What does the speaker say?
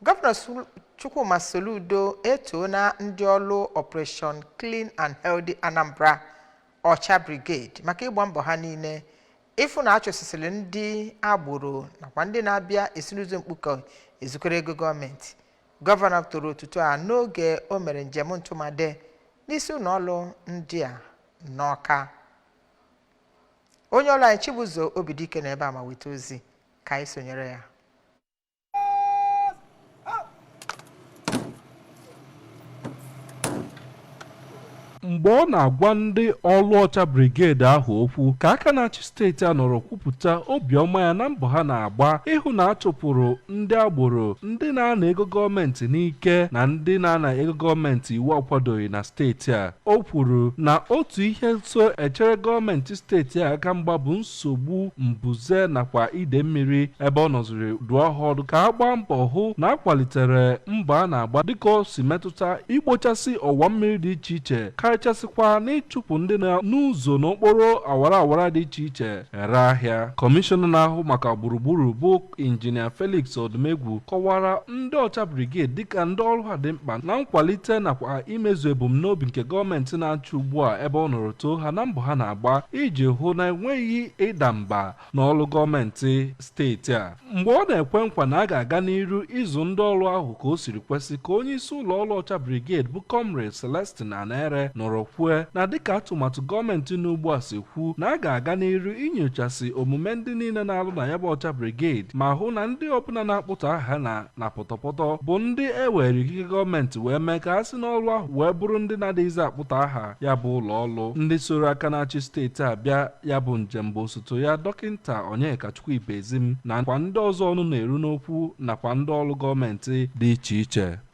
Gọvanọ Chukwuma Soludo etoona ndị ọlụ Operation Clean and Healthy Anambra, Ọcha Brigade, maka ịgba mbọ ha niile ịfụ na a chụsịsịrị ndị agboro nakwa ndị na-abịa esi n'ụzọ mkpukọ ezukọrọ ego gọọmenti. Gọvanọ toro otuto a n'oge o mere njem ntụmadị n'isi ụlọ ọrụ ndị a n'Ọka. Onye ọrụ anyị Chibuzo Obidike nọ ebe a ma weta ozi ka anyị sonyere ya. Mgbe ọ na-agwa ndị ọlụ Ọcha Brigade ahụ okwu, ka aka na-achị steeti a nọrọ kwupụta obiọma ya na mbọ ha na-agba ịhụ na a chụpụrụ ndị agboro, ndị na-ana ego gọọmenti n'ike na ndị na-ana ego gọọmenti iwu akwadoghị na steeti a. O kwuru na otu ihe so echere gọọmenti steeti a aka mgba bụ nsogbu mbuze nakwa ide mmiri, ebe ọ nọziri dụọ ha ọdụ ka a gbaa mbọ hụ na a kwalitere mbọ a na-agba dịka o si metụta ikpochasị ọwa mmiri dị iche iche, karịchasịkwa n'ịchụpụ ndị nọ n'ụzọ n'okporo awara awara dị iche iche ere ahịa. Kọmishọna na-ahụ maka gburugburu bụ Injinia Felix Odumegwu kọwara ndị Ọcha Brigade dịka ndị ọrụ ha dị mkpa na nkwalite nakwa imezu ebumnobi nke gọọmenti na-achị ugbu a, ebe ọ nọrọ too ha na mbọ ha na-agba iji hụ na enweghị ịda mba n'ọrụ gọọmenti steeti a. Mgbe ọ na-ekwe nkwa na a ga-aga n'iru ịzụ ndị ọrụ ahụ ka o siri kwesị, ka onye isi ụlọ ọrụ Ọcha Brigade bụ Comrade Celestine Anere nọrọ kwue na dịka atụmatụ gọọmenti n'ugbu a si kwu, na a ga-aga n'iru inyochasị omume ndị niile na-alụ na ya bụ Ọcha Brigade ma hụ na ndị ọbụla na-akpụtọ aha na na pọtọpọtọ bụ ndị e were ikike gọọmenti wee mee ka ha si n'ọrụ ahụ wee bụrụ ndị na-adịghịzi akpụtọ aha ya bụ ụlọ ọrụ. Ndị soro aka na-achị steeti a bịa ya bụ njem bụ osote ya, Dọkịnta Onyekachukwu Ibezim, nakwa ndị ọzọ ọnụ na-eru n'okwu nakwa ndị ọrụ gọọmenti dị iche iche.